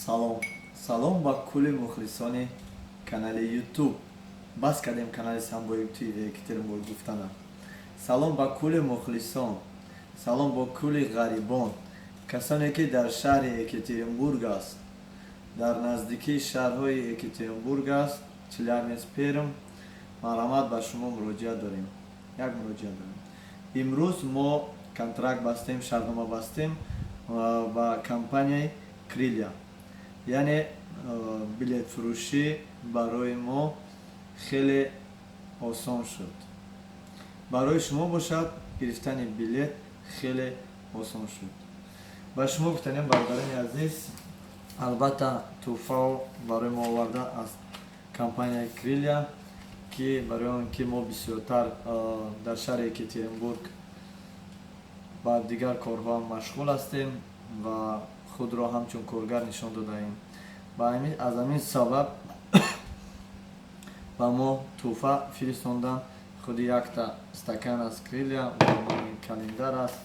Салом, салом ба кулли мухлисони канали Ютуб. Бас кардем канали Самбои ТВ Екатеринбург гуфтана. Салом ба кулли мухлисон, салом бо кулли ғарибон, касоне ки дар шаҳри Екатеринбург аст, дар наздикии шаҳрҳои Екатеринбург аст, Челябинск, Перм. Марҳамат, ба шумо муроҷиат дорем, як муроҷиат дорем. Имрӯз мо контракт бастем, шартнома бастем ба компанияи Крылья, яъне билетфурӯшӣ барои мо хеле осон шуд, барои шумо бошад, гирифтани билет хеле осон шуд. Ба шумо гуфтанем, бародарони азиз, албатта, тӯҳфао барои мо оварда аз компанияи Крылья, ки барои он ки мо бисёртар дар шаҳри Екатеринбург ба дигар корҳо машғул ҳастем ва худро ҳамчун коргар нишон додаем, аз ҳамин сабаб ба мо тӯҳфа фиристонданд. Худи якта стакан аз Крылья, календар аст,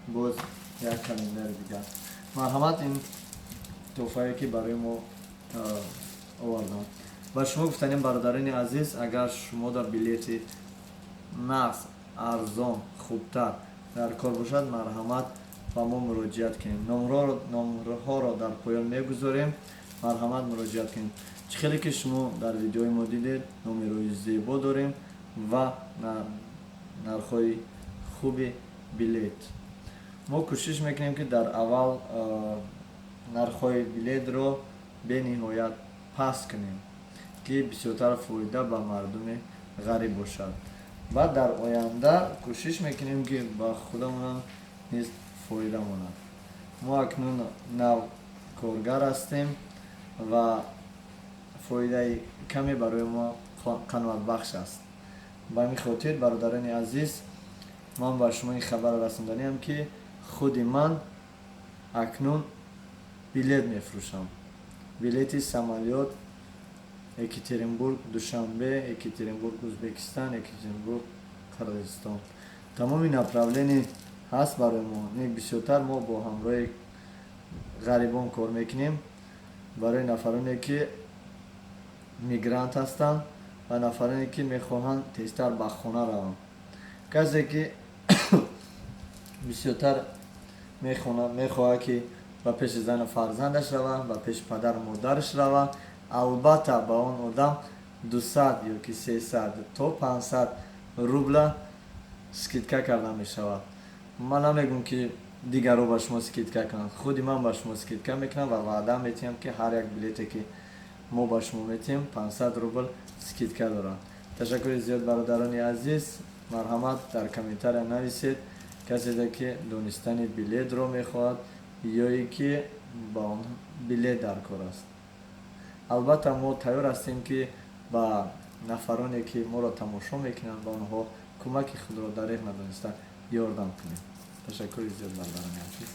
боз як календари дигар. Марҳамат, ин тӯҳфае ки барои мо оварданд. Ба шумо гуфтанем, бародарони азиз, агар шумо дар билети нағз, арзон, хубтар дар кор бошад, марҳамат, ба мо муроҷиат кунем. Номерҳоро дар поён мегузорем, марҳамат, муроҷиат кунем. Чӣ хеле ки шумо дар видеои мо дидед, номерҳои зебо дорем ва нархҳои хуби билет. Мо кӯшиш мекунем, ки дар аввал нархҳои билетро бениҳоят паст кунем, ки бисёртар фоида ба мардуми ғариб бошад. Баъд дар оянда кӯшиш мекунем, ки ба худамонам низ фоида монад. Мо акнун нав коргар ҳастем ва фоидаи каме барои мо қаноатбахш аст. Ба ҳамин хотир, бародарони азиз, ман ба шумо ин хабарро расонданиам, ки худи ман акнун билет мефурӯшам, билети самолёт Екатеринбург Душанбе, Екатеринбург Узбекистон, Екатеринбург Қирғизистон. Тамоми направление ҳаст барои мо. Не, бисёртар мо бо ҳамроҳи ғарибон кор мекунем, барои нафароне ки мигрант ҳастанд ва нафароне ки мехоҳанд тезтар ба хона раванд. Касе ки бисёртар мехоҳад, ки ба пеши зану фарзандаш равад, ба пеши падару модараш равад, албатта, ба он одам 200 ё ки 300 то 500 рубла скидка карда мешавад. Ман намегӯм, ки дигарро ба шумо скидка кунанд, худи ман ба шумо скидка мекунам ва ваъда метиҳам, ки ҳар як билете ки мо ба шумо метиҳем, 500 рубл скидка дорад. Ташаккури зиёд, бародарони азиз. Марҳамат, дар комментария нависед, касе ки донистани билетро мехоҳад ё и ки ба он билет дар кор аст. Албатта, мо тайёр ҳастем, ки ба нафароне ки моро тамошо мекунанд, ба онҳо кӯмаки худро дареғ надониста ёрдам кунем. Ташаккури зиёд, бародарони азиз.